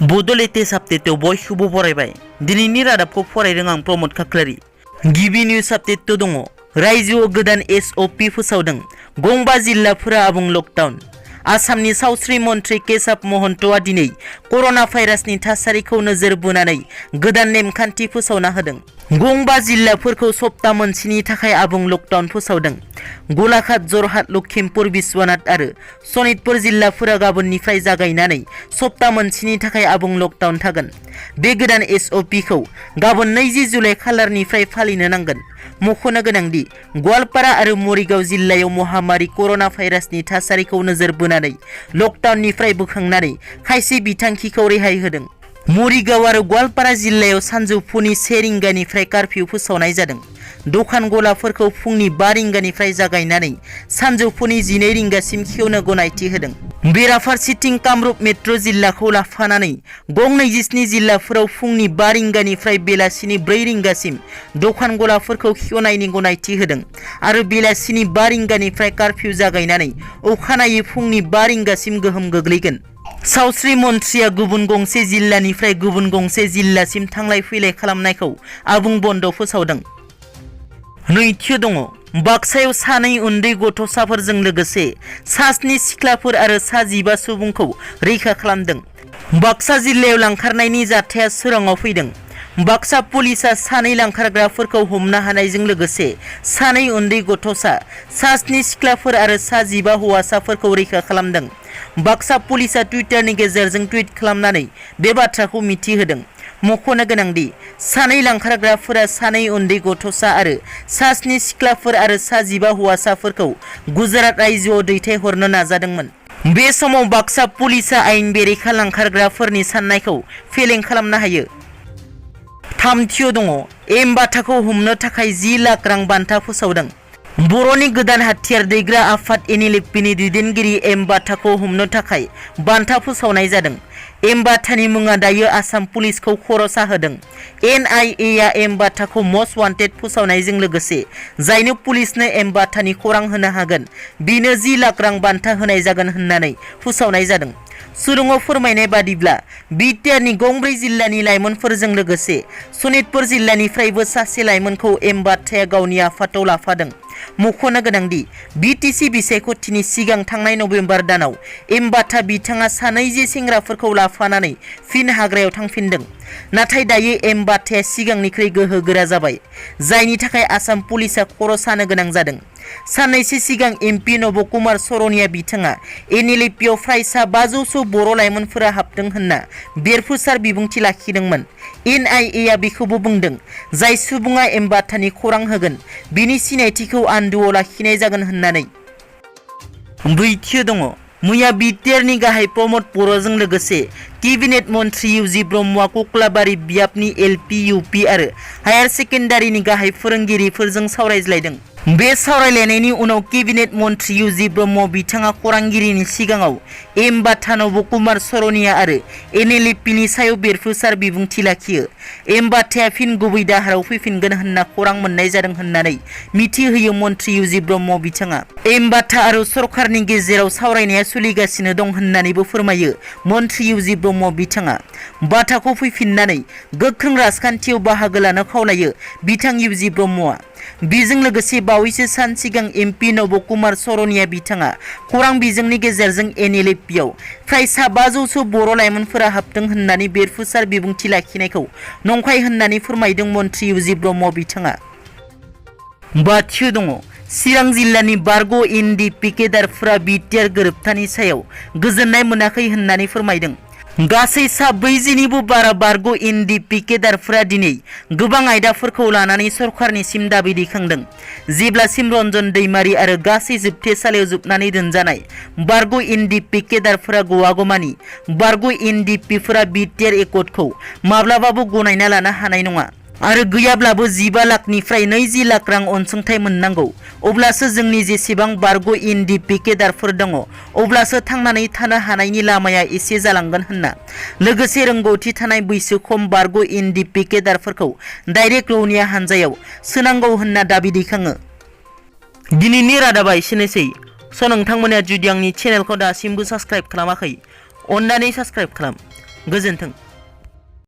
बड' लेटेस्ट आपडेटआव बयखौबो बरायबाय। दिनैनि रादाबखौ फरायदों आं प्रमद खाख्लारि। गिबि निउज आपडेट दङ। रायजोआव गोदान SOP फोसावदों। गंबा जिल्लाफोरा आबुं लकडाउन। आसामनि सावस्रि मन्थ्रि केशव महन्तआ दिनै कर'ना भाइरासनि थासारिखौ नोजोर बोनानै गोदान नेमखान्थि फोसावना होदों। गंबा जिल्लाफोरखौ सप्ता मोनसेनि थाखाय आबुं लकडाउन फोसावदों। गलाघाट, जरहाट, लखिमपुर, बिश्वनाथ आरो सनितपुर जिल्लाफोरा गाबोननिफ्राय जागायनानै सप्ता मोनसेनि थाखाय आबुं लकडाउन थागोन। बे गोदान SOP खौ गाबोन 20 जुलाइ खालारनिफ्राय फालिनो नांगोन। मख'नो गोनांदि गवालपारा आरो मरिगाव जिल्लायाव महामारि कर'ना भाइरासनि थासारिखौ नोजोर बोनानै लकडाउननिफ्राय बोखांनानै खायसे बिथांखिखौ रेहाय होदों। मरिगाव आरो गवालपारा जिल्लायाव सानजौफुनि 1 रिंगानिफ्राय कर्फ्यू फोसावनाय जादों। दखान गलाफोरखौ फुंनि 5 रिंगानिफ्राय जागायनानै सानजौफुनि 12 रिंगासिम खेवनो गनायथि होदों। बेराफारसेथिं कामरुप मेट्र' जिल्लाखौ लाफानानै गं 27 जिल्लाफोराव फुंनि 5 रिंगानिफ्राय बेलासिनि 4 रिंगासिम दखान गलाफोरखौ खेवनायनि गनायथि होदों आरो बेलासिनि 5 रिंगानिफ्राय कर्फ्यू जागायनानै अखानायै फुंनि 5 रिंगासिम गोहोम गोग्लैगोन। सावस्रि मन्थ्रिया गुबुन गंसे जिल्लानिफ्राय गुबुन गंसे जिल्लासिम थांलाय फैलाय खालामनायखौ आबुं बन्द' फोसावदों। नैथियाव दङ। बाक्सायाव 2 उन्दै गथ'साफोरजों लोगोसे 7 सिख्लाफोर आरो 15 सुबुंखौ रैखा खालामदों। बाक्सा जिल्लायाव लांखारनायनि जाथाया सोराङाव फैदों। बाक्सा पुलिसा 2 लांखारग्राफोरखौ हमनो हानायजों लोगोसे 2 उन्दै गथ'सा, 7 सिख्लाफोर आरो 15 हौवासाफोरखौ रैखा खालामदों। बाक्सा पुलिसा टुइटारनि गेजेरजों टुइट खालामनानै बे बाथ्राखौ मिथिहोदों। मख'नो गोनांदि 2 लांखारग्राफोरा 2 उन्दै गथ'सा आरो 7 सिख्लाफोर आरो 15 हौवासाफोरखौ गुजरात रायजोआव दैथायहरनो नाजादोंमोन। बे समाव बाक्सा पुलिसा आयेन बेरेखा लांखारग्राफोरनि साननायखौ फेलें खालामनो हायो। थामथियाव दङ। एम-बाथाखौ हमनो थाखाय 10 लाख रां बान्था फोसावदों। बर'नि गोदान हाथियार दैग्रा आफाद NLFनि दैदेनगिरि एम-बाथाखौ हमनो थाखाय बान्था फोसावनाय जादों। एम-बाथानि मुङा दायो आसाम पुलिसखौ खर'सा होदों। NIA एम-बाथाखौ मस्ट वान्टेड फोसावनायजों लोगोसे जायनो पुलिसनो एम-बाथानि खौरां होनो हागोन बिनो 10 लाख रां बान्था होनाय जागोन होननानै फोसावनाय जादों। सुलुङाव फोरमायनाय बादिब्ला बिटिआरनि गंब्रै जिल्लानि लाइमोनफोरजों लोगोसे सनितपुर जिल्लानिफ्रायबो सासे लाइमोनखौ एम-बाथाया गावनि आफादाव लाफादों। मख'नो गोनांदि BTC बिसायख'थिनि सिगां थांनाय नभेम्बर दानाव एम-बाथा बिथाङा 2 सेंग्राफोरखौ लाफानानै फिन हाग्रायाव थांफिनदों। नाथाय दायो एम-बाथाया सिगांनिख्रुइ गोहो गोरा जाबाय, जायनि थाखाय आसाम पुलिसा खर' सानो गोनां जादों। साननैसो सिगां MP नब कुमार सरनिया बिथाङा NLFआव फ्राय 500 बर' लाइमोनफोरा हाबदों होनना बेरफुसार बिबुंथि लाखिदोंमोन। NIA बेखौबो बुंदों जाय सुबुङा एम-बाथानि खौरां होगोन बिनि सिनायथिखौ आन्दोआव लाखिनाय जागोन होननानै। ब्रैथियाव दङ। मैया बिटिआरनि गाहाय प्रमद बर'जों लोगोसे केबिनेट मन्थ्रि UG ब्रह्मआ कक्लाबारि बियाबनि LP, UP आरो हायार सेकेन्डारिनि गाहाय फोरोंगिरिफोरजों सावरायज्लायदों। बे सावरायलायनायनि उनाव केबिनेट मन्थ्रि UG ब्रह्म बिथाङा खौरांगिरिनि सिगाङाव एम-बाथा नब कुमार सरनिया आरो NLFनि सायाव बेरफुसार बिबुंथि लाखियो। एम-बाथाया फिन गुबै दाहाराव फैफिनगोन होनना खौरां मोननाय जादों होननानै मिथिहोयो मन्थ्रि UG ब्रह्म बिथाङा। एम-बाथा आरो सरकारनि गेजेराव सावरायनाया सोलिगासिनो दं होननानैबो फोरमायो मन्थ्रि UG ब्रह्म बिथाङा। बाथाखौ फैफिननानै गोख्रों राजखान्थियाव बाहागो लानो खावलायो बिथां UG ब्रह्मआ। बेजों लोगोसे बावैसो सान सिगां MP नब कुमार सरनिया बिथाङा खौरां बिजोंनि गेजेरजों NLFआव फ्राय 500 बर' लाइमोनफोरा हाबदों होननानै बेरफुसार बिबुंथि लाखिनायखौ नंखाय होननानै फोरमायदों मन्थ्रि UG ब्रह्म बिथाङा। बाथियाव दङ। चिरां जिल्लानि बारग' NDP केडारफोरा बिटिआर गोरोबथानि सायाव गोजोननाय मोनाखै होननानै फोरमायदों। गासै 40निबो बारा बारग' NDP केडारफोरा दिनै गोबां आयदाफोरखौ लानानै सरकारनिसिम दाबि दैखांदों। जेब्लासिम रन्जन दैमारि आरो गासै जोबथेसालियाव जोबनानै दोनजानाय बारग' NDP केडारफोरा गवागौमानि बारग' NDPफोरा बिटिआर एकर्डखौ माब्लाबाबो गनायना लानो हानाय नङा आरो गैयाब्लाबो 15 लाखनिफ्राय 20 लाख रां अनसुंथाइ मोननांगौ। अब्लासो जोंनि जेसेबां बारग' NDP केडारफोर दङ अब्लासो थांनानै थानो हानायनि लामाया एसे जालांगोन होनना लोगोसे रोंगौथि थानाय बैसो खम बारग' NDP केडारफोरखौ डाइरेक्ट रौनिया हानजायाव सोनांगौ होनना दाबि दैखाङो। दिनैनि रादाबा एसेनोसै। नोंथांमोना जुदि आंनि चेनेलखौ दासिमबो साबस्क्राइब खालामाखै अन्नानै साबस्क्राइब खालाम। गोजोन्थों।